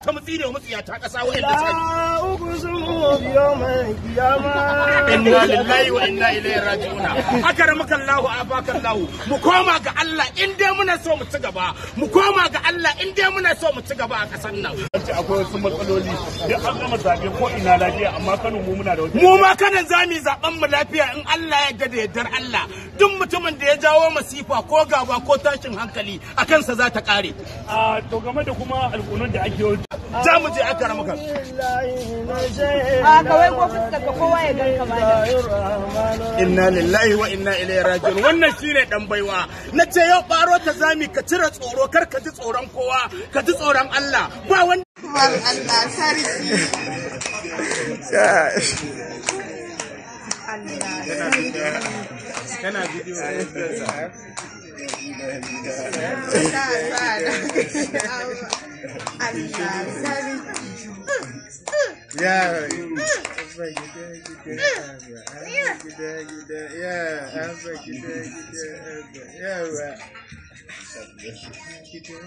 Ta mu tsire mu tsiya ta kasa wa'anda suka Inna lillahi wa inna ilaihi raji'una. Akramaka Allahu abaka Allahu. Mu koma ga Allah in dai muna so mu ci gaba. Mu koma ga Allah in dai muna so mu ci gaba a kasar nan. Akwai wasu matsaloli duk an gama zabe ko ina lafiya, amma Kano mu muna da wata. Mu ma kanan zamu zaben mu lafiya in Allah ya yarda da yardar Allah. Duk mutumin da ya jawo masifa ko gaba ko tashin hankali a kansa za ta kare. A to game da kuma alƙunun da ake yi. Za mu je akramaka. A kawai ko fuskar ka kowa ya ganka ma. Inna lillahi wa inna ilaihi raji'un. Wannan shine dan baiwa. Na ce yau baro ta zami ka cire tsoro, kar ka ji tsoron kowa, ka ji tsoron Allah. Ba wanda Allah sarki. Kana bidiyo. Allah sarki. Ya, abba gida gida abba, gida gida ya, abba gida gida abba, yawa. Gida.